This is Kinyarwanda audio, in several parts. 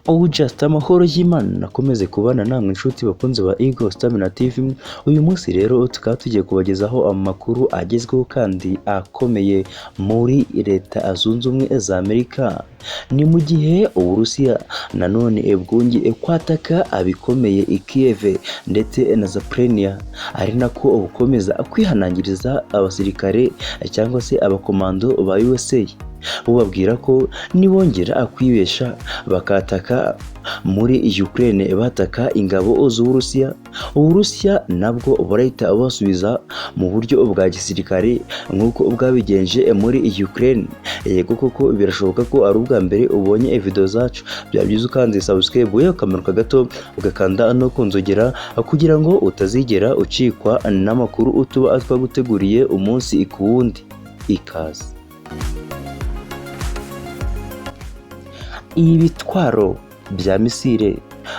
Oh just amahoro y'Imana akomeze kubana namwe inshuti bakunzi ba Eagle Stamina TV. Uyu munsi rero tukaba tugiye kubagezaho amakuru agezweho kandi akomeye muri Leta Zunze Ubumwe za Amerika. Ni mu gihe Uburusiya nanone bwongeye kwataka abikomeye i Kiev ndetse na Zaporizhia, ari nako bukomeza kwihanangiriza abasirikare cyangwa se abakomando ba USA, bubabwira ko nibongera kwibesha bakataka muri Ukraine bataka ingabo z'Uburusiya, Uburusiya nabwo burahita basubiza mu buryo bwa gisirikare nk'uko bwabigenje muri Ukraine. Yego koko birashoboka ko ari ubwa mbere ubonye video zacu, byaba byiza ukanze subscribe yewe ukamanuka gato ugakanda no kunzogera kugira ngo utazigera ucikwa n'amakuru tuba twaguteguriye umunsi ku wundi. Ikaze. Ibitwaro bya misile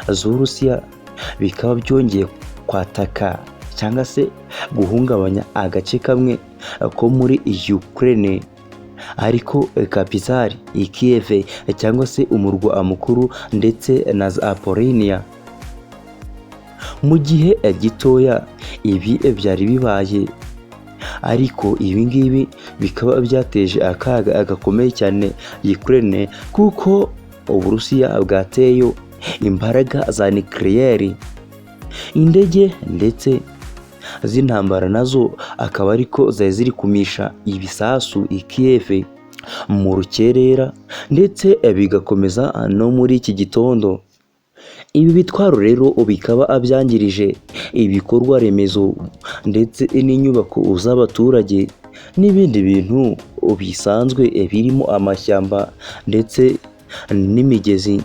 z'Uburusiya bikaba byongeye kwataka cyangwa se guhungabanya agace kamwe ko muri Ukraine, ariko kapitali Kiev cyangwa se umurwa mukuru ndetse na Zaporizhia. Mu gihe gitoya ibi byari bibaye, ariko ibi ngibi bikaba byateje akaga gakomeye cyane Ukraine, kuko Uburusiya bwateyeyo imbaraga za nucleaire, indege ndetse z'intambara nazo akaba ariko zari ziri kumisha ibisasu i Kiev mu rukerera ndetse bigakomeza no muri iki gitondo. Ibi bitwaro rero bikaba byangirije ibikorwa remezo ndetse n'inyubako z'abaturage n'ibindi bintu bisanzwe birimo amashyamba ndetse n'imigezi.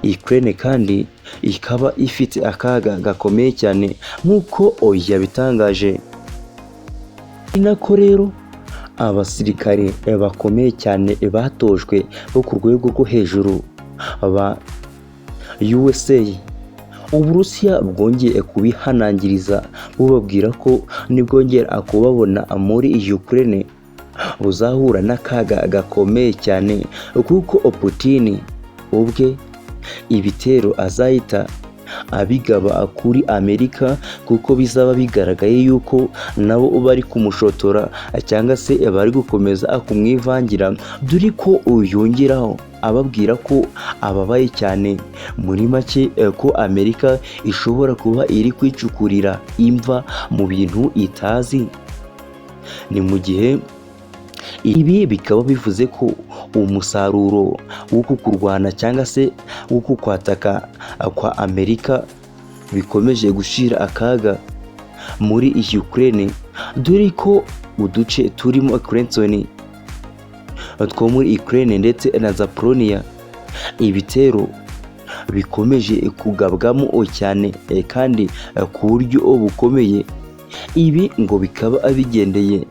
Ukraine kandi ikaba ifite akaga gakomeye cyane nk'uko yabitangaje. Ni nako rero abasirikare bakomeye cyane batojwe bo ku rwego rwo hejuru ba USA, Uburusiya bwongeye kubihanangiriza bubabwira ko nibwongera kubabona muri Ukraine buzahura n'akaga gakomeye cyane, kuko Putin ubwe ibitero azahita abigaba kuri Amerika, kuko bizaba bigaragaye yuko nabo bari kumushotora cyangwa se bari gukomeza kumwivangira, dore ko yongeraho ababwira ko ababaye cyane, muri make ko Amerika ishobora kuba iri kwicukurira imva mu bintu itazi. Ni mu gihe ibi bikaba bivuze ko umusaruro w'uku kurwana cyangwa se w'uku kwataka kwa Amerika bikomeje gushira akaga muri Ukraine, dore ko uduce turimo Kherson two muri Ukraine ndetse na Zaporizhia ibitero bikomeje kugabwamo cyane kandi ku buryo bukomeye. Ibi ngo bikaba bigendeye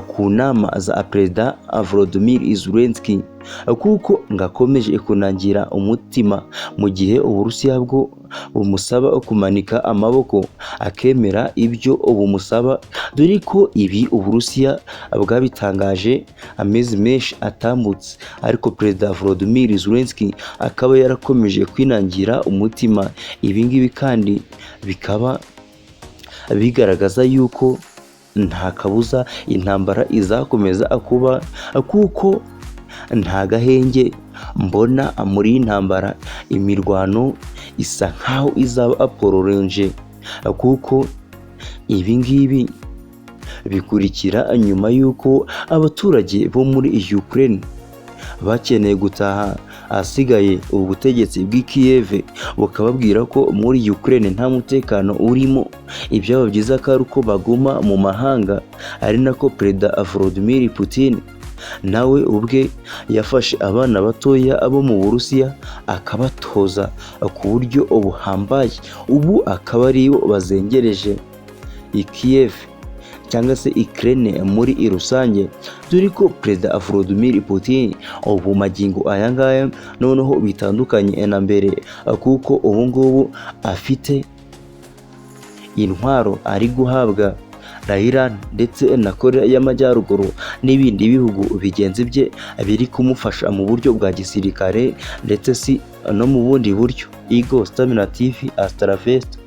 ku nama za Perezida Volodymyr Zelensky, kuko ngo akomeje kunangira umutima mu gihe Uburusiya bwo bumusaba kumanika amaboko akemera ibyo bumusaba, dore ko ibi Uburusiya bwabitangaje amezi menshi atambutse, ariko Perezida Volodymyr Zelensky akaba yarakomeje kwinangira umutima. Ibi ngibi kandi bikaba bigaragaza yuko nta kabuza intambara izakomeza kuba, kuko nta gahenge mbona muri iyi ntambara. Imirwano isa nkaho izaba prolongé, kuko ibi ngibi bikurikira nyuma y'uko abaturage bo muri Ukraine bakeneye gutaha, ahasigaye ubutegetsi bw'i Kiev bukababwira ko muri Ukraine nta mutekano urimo, ibyaba byiza ko ari uko baguma mu mahanga. Ari nako Perezida Vladimir Putin nawe ubwe yafashe abana batoya bo mu Burusiya akabatoza ku buryo buhambaye, ubu akaba aribo bazengereje i Kiev cyangwa se Ukraine muri rusange, dore ko Perezida Vladimir Putin ubu magingo aya ngaya noneho bitandukanye na mbere, kuko ubu ngubu afite intwaro ari guhabwa na Iran ndetse na Korea y'Amajyaruguru n'ibindi bihugu bigenzi bye biri kumufasha mu buryo bwa gisirikare ndetse si no mu bundi buryo. Eagle Stamina TV, hasta la vista.